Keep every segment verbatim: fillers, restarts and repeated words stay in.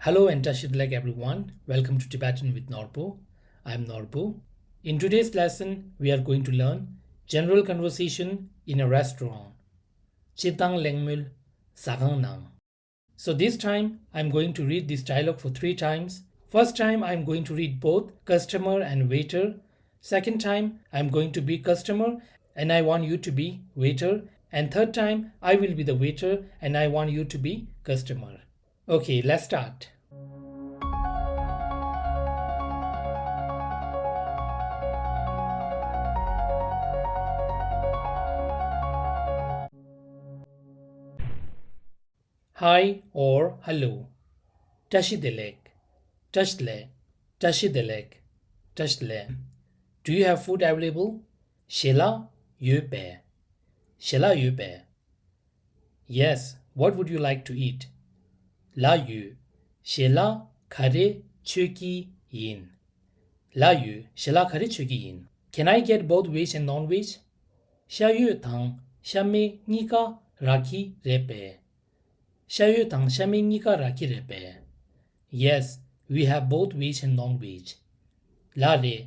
Hello and Tashi Delek everyone. Welcome to Tibetan with Norbu. I'm Norbu. In today's lesson, we are going to learn general conversation in a restaurant. སྤྱིར་བཏང་གླེང་མོལ་ཟ་ཁང་ནང་། So this time, I'm going to read this dialogue for three times. First time, I'm going to read both customer and waiter. Second time, I'm going to be customer and I want you to be waiter. And third time, I will be the waiter and I want you to be customer. Okay, let's start. Hi or hello. Tashi Delek. Tashi Delek. Tashi Delek. Tashi Delek. Do you have food available? ཞལ་ལག་ཡོད་པས། ཞལ་ལག་ཡོད་པས། Yes, what would you like to eat? ལགས་ཡོད། ཞལ་ལག་ག་རེ་མཆོད་ཀྱི་ཡིན། ལགས་ཡོད། ཞལ་ལག་ག་རེ་མཆོད་ཀྱི་ཡིན། Can I get both veg and non-veg? ཤ་ཡོད་དང་ཤ་མེད་གཉིས་ཀ་རག་གི་རེད་པས། ཤ་ཡོད་དང་ཤ་མེད་གཉིས་ཀ་རག་གི་རེད་པས། Yes, we have both veg and non-veg. ལགས་རེད།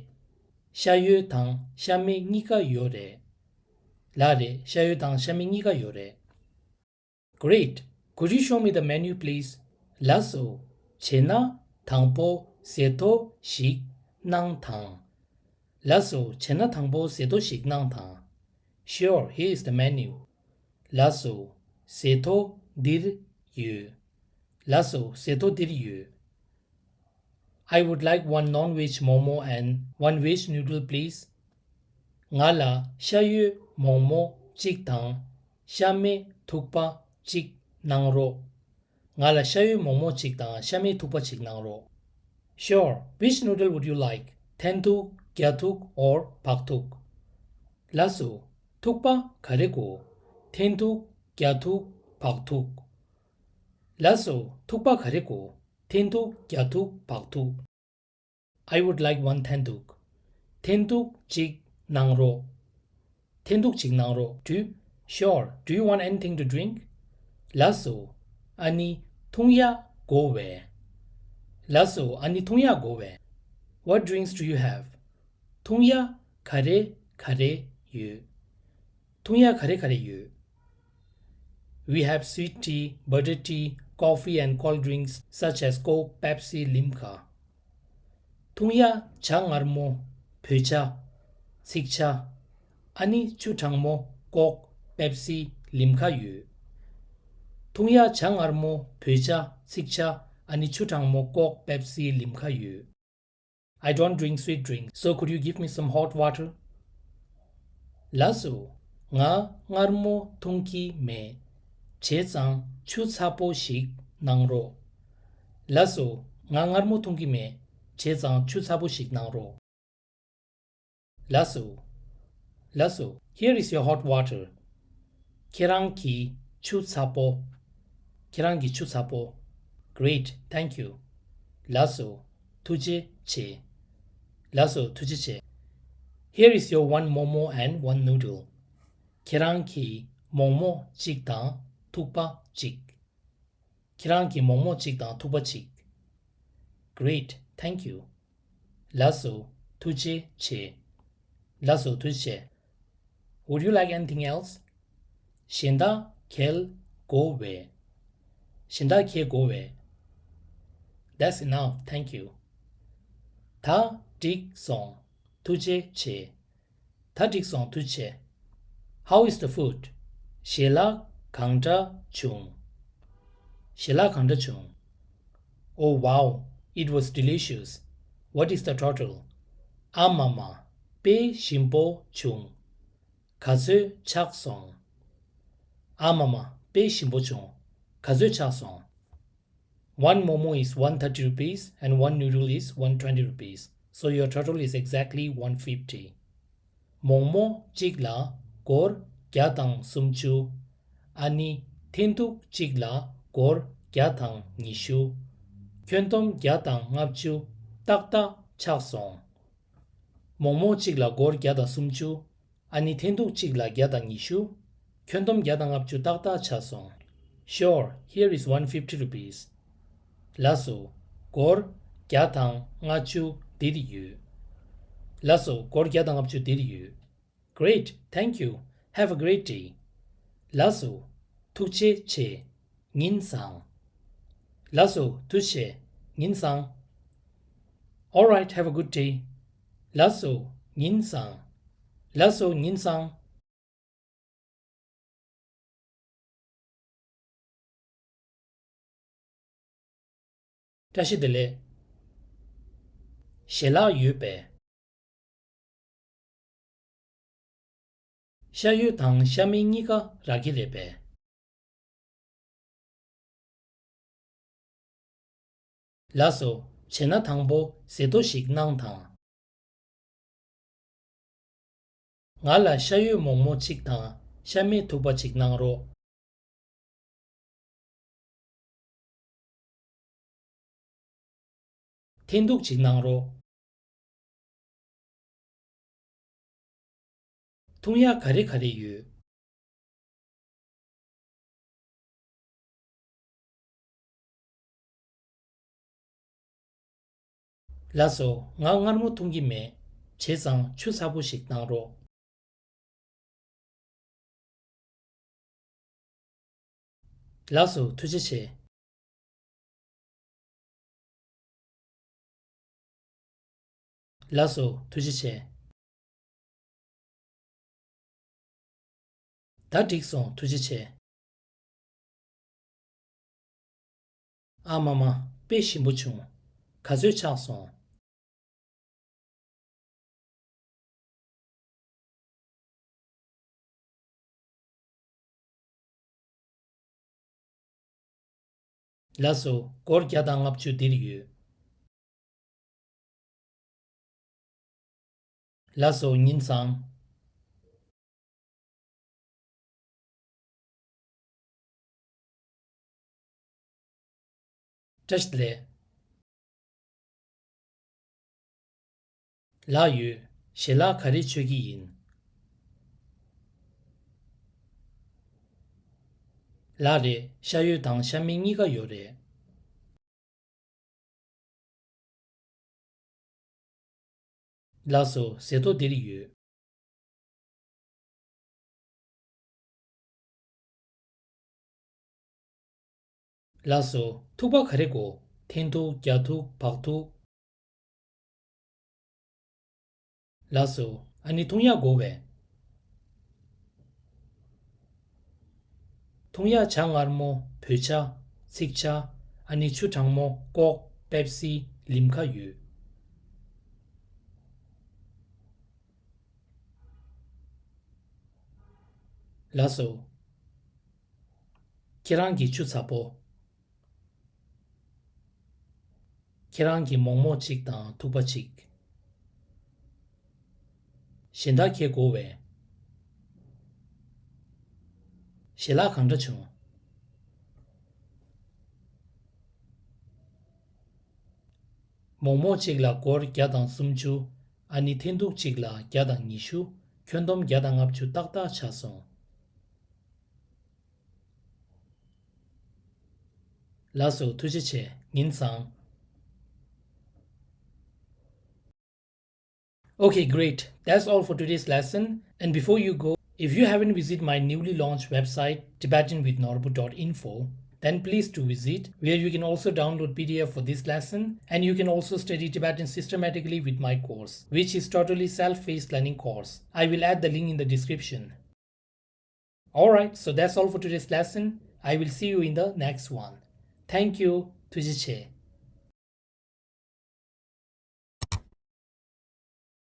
ཤ་ཡོད་དང་ཤ་མེད་གཉིས་ཀ་ཡོད་རེད། ལགས་རེད། ཤ་ཡོད་དང་ཤ་མེད་གཉིས་ཀ་ཡོད་རེད། Great. Could you show me the menu, please? ལགས་སོ། བྱས་ན་དང་པོ་ཟས་ཐོ་ཞིག་གནང་དང་། ལགས་སོ། བྱས་ན་དང་པོ་ཟས་ཐོ་ཞིག་གནང་དང་། Sure, here is the menu. ལགས་སོ། ཟས་ཐོ་འདིར་ཡོད། ལགས་སོ། ཟས་ཐོ་འདིར་ཡོད། I would like one non-veg momo and one veg noodle, please. ང་ལ་ཤ་ཡོད་མོག་མོག་གཅིག་དང་ཤ་མེད་ཐུག་པ་གཅིག་གནང་རོགས། ང་ལ་ཤ་ཡོད་མོག་མོག་གཅིག་དང་ཤ་མེད་ཐུག་པ་གཅིག་གནང་རོགས། Sure, which noodle would you like? འཐེན་ཐུག་རྒྱ་ཐུག or བག་ཐུག་ལགས་སོ། ཐུག་པ་ག་རེ་དགོས། འཐེན་ཐུག་རྒྱ་ཐུག་བག་ཐུག་ལགས་སོ། ཐུག་པ་ག་རེ་དགོས། འཐེན་ཐུག་རྒྱ་ཐུག་བག་ཐུག I would like one འཐེན་ཐུག་འཐེན་ཐུག་གཅིག་གནང་རོགས། འཐེན་ཐུག་གཅིག་གནང་རོགས། Do, sure, do you want anything to drink? ལགས་སོ། ཨ་ནི་འཐུང་ཡག་དགོས་བས། ལགས་སོ། ཨ་ནི་འཐུང་ཡག་དགོས་བས། What drinks do you have? འཐུང་ཡག་ག་རེ་ག་རེ་ཡོད། འཐུང་ཡག་ག་རེ་ག་རེ་ཡོད། We have sweet tea, butter tea, coffee and cold drinks such as Coke, Pepsi, Limca. འཐུང་ཡག་ཇ་མངར་མོ། བོད་ཇ། ཚིག་ཇ། ཨ་ནི་ཆུ་གྲང་མོ། ཀོག་པེབ་སི། ལིམ་ཁ་ཡོད། འཐུང་ཡག་ཇ་མངར་མོ། བོད་ཇ། ཚིག་ཇ། ཨ་ནི་ཆུ་གྲང་མོ། ཀོག་པེབ་སི། ལིམ་ཁ་ཡོད། I don't drink sweet drinks, so could you give me some hot water? ལགས་སོ། ང་མངར་མོ་འཐུང་གི་མེད། བྱས་ཙང་ཆུ་ཚ་པོ་ཞིག་གནང་རོགས། ལགས་སོ། ང་མངར་མོ་འཐུང་གི་མེད། བྱས་ཙང་ཆུ་ཚ་པོ་ཞིག་གནང་རོགས། ལགས་སོ། ལགས་སོ། Here is your hot water. ཁྱེད་རང་གི་ཆུ་ཚ་པོ། ཁྱེད་རང་གི་ཆུ་ཚ་པོ། Great, thank you. ལགས་སོ། ཐུགས་རྗེ་ཆེ། ལགས་སོ། ཐུགས་རྗེ་ཆེ། Here is your one momo and one noodle. ཁྱེད་རང་གི་མོག་མོག་གཅིག་དང་ཐུག་པ་གཅིག་ཁྱེད་རང་གི་མོག་མོག་གཅིག་དང་ཐུག་པ་གཅིག Great, thank you. ལགས་སོ། ཐུགས་རྗེ་ཆེ། ལགས་སོ། ཐུགས་རྗེ་ཆེ། Would you like anything else? གཞན་དག་གལ་དགོས་བས། གཞན་དག་གལ་དགོས་བས། That's enough, thank you. ད་འགྲིག་སོང་། ཐུགས་རྗེ་ཆེ། ད་འགྲིག་སོང་། ཐུགས་རྗེ་ཆེ། How is the food? ཞལ་ལག་གང་འདྲ་བྱུང་། ཞལ་ལག་གང་འདྲ་བྱུང་། Oh wow, it was delicious. What is the total? ཨ་མ་མ། དཔེ་ཞིམ་པོ་བྱུང་། ག་ཚོད་ཆག་སོང་། ཨ་མ་མ། དཔེ་ཞིམ་པོ་བྱུང་། ག་ཚོད་ཆག་སོང་། One momo is one thirty rupees and one noodle is one twenty rupees. So your total is exactly one fifty. མོག་མོག་གཅིག་ལ་སྒོར་བརྒྱ་དང་སུམ་ཅུ། ཨ་ནི་འཐེན་ཐུག་གཅིག་ལ་སྒོར་བརྒྱ་དང་ཉི་ཤུ། ཁྱོན་བསྡོམས་བརྒྱ་དང་ལྔ་བཅུ་ཏག་ཏག་ཆག་སོང་། མོག་མོག་གཅིག་ལ་སྒོར་བརྒྱ་དང་སུམ་ཅུ། ཨ་ནི་འཐེན་ཐུག་གཅིག་ལ་བརྒྱ་དང་ཉི་ཤུ། ཁྱོན་བསྡོམས་བརྒྱ་དང་ལྔ་བཅུ་ཏག་ཏག་ཆག་སོང་། Sure, here is one fifty rupees. ལགས་སོ། སྒོར་བརྒྱ་དང་ལྔ་བཅུ་འདིར་ཡོད། ལགས་སོ། སྒོར་བརྒྱ་དང་ལྔ་བཅུ་འདིར་ཡོད། Great, thank you. Have a great day. ལགས་སོ། ཐུགས་རྗེ་ཆེ། ཉིན་བཟང་། ལགས་སོ། ཐུགས་རྗེ་ཆེ། ཉིན་བཟང་། All right, have a good day. ལགས་སོ། ཉིན་བཟང་། ལགས་སོ། ཉིན་བཟང་། བཀྲ་ཤིས་བདེ་ལེགས། ཞལ་ལག་ཡོད་པས། ཤ་ཡོད་དང་ཤ་མེད་གཉིས་ཀ་རག་གི་རེད་པས། ལགས་སོ། བྱས་ན་དང་པོ་ཟས་ཐོ་ཞིག་གནང་དང་། ང་ལ་ཤ་ཡོད་མོག་མོག་གཅིག་དང་ཤ་མེད་ཐུག་པ་གཅིག་གནང་རོགས། འཐེན་ཐུག་གཅིག་གནང་རོགས། འཐུང་ཡག་ག་རེ་ག་རེ་ཡོད། ལགས་སོ། ང་མངར་མོ་འཐུང་གི་མེད། བྱས་ཙང་ཆུ་ཚ་པོ་ཞིག་གནང་རོགས། ལགས་སོ། ཐུགས་རྗེ་ཆེ། ལགས་སོ། ཐུགས་རྗེ་ཆེ། ད་འགྲིག་སོང་། ཐུགས་རྗེ་ཆེ། ཨ་མ་མ། དཔེ་ཞིམ་པོ་བྱུང་། ག་ཚོད་ཆག་སོང་། ལགས་སོ། སྒོར་བརྒྱ་དང་ལྔ་བཅུ་འདིར་ཡོད། ལགས་སོ། ཉིན་བཟང་། བཀྲ་ཤིས་བདེ་ལེགས། ལགས་ཡོད། ཞལ་ལག་ག་རེ་མཆོད་ཀྱི་ཡིན། ལགས་རེད། ཤ་ཡོད་དང་ཤ་མེད་གཉིས་ཀ་ཡོད་རེད། ལགས་སོ། ཟས་ཐོ་འདིར་ཡོད། ལགས་སོ། ཐུག་པ་ག་རེ་དགོས། འཐེན་ཐུག་རྒྱ་ཐུག་བག་ཐུག་ལགས་སོ། ཨ་ནི་འཐུང་ཡག་དགོས་པས། འཐུང་ཡག་ཇ་མངར་མོ། བོད་ཇ། ཚིག་ཇ། ཨ་ནི་ཆུ་གྲང་མོ། ཀོག་པེབ་སི། ལིམ་ཁ་ཡོད། ལགས་སོ། ཁྱེད་རང་གི་ཆུ་ཚ་པོ། ཁྱེད་རང་གི་མོག་མོག་གཅིག་དང་ཐུག་པ་གཅིག་གཞན་དག་ཁྱེད་དགོས་པས། ཞལ་ལག་གང་འདྲ་བྱུང་། མོག་མོག་གཅིག་ལ་སྒོར་བརྒྱ་དང་སུམ་ཅུ། ཨ་ནི་འཐེན་ཐུག་གཅིག་ལ་བརྒྱ་དང་ཉི་ཤུ། ཁྱོན་བསྡོམས་བརྒྱ་དང་ལྔ་བཅུ་ཏག་ཏག་ཆགས་སོང་། ལགས་སོ། ཐུགས་རྗེ་ཆེ། ཉིན་བཟང་། Okay, great. That's all for today's lesson. And before you go, if you haven't visited my newly launched website, Tibetan with Norbu dot info, then please do visit, where you can also download P D F for this lesson, and you can also study Tibetan systematically with my course, which is totally self-paced learning course. I will add the link in the description. Alright, so that's all for today's lesson. I will see you in the next one. Thank you. ཐུགས་རྗེ་ཆེ།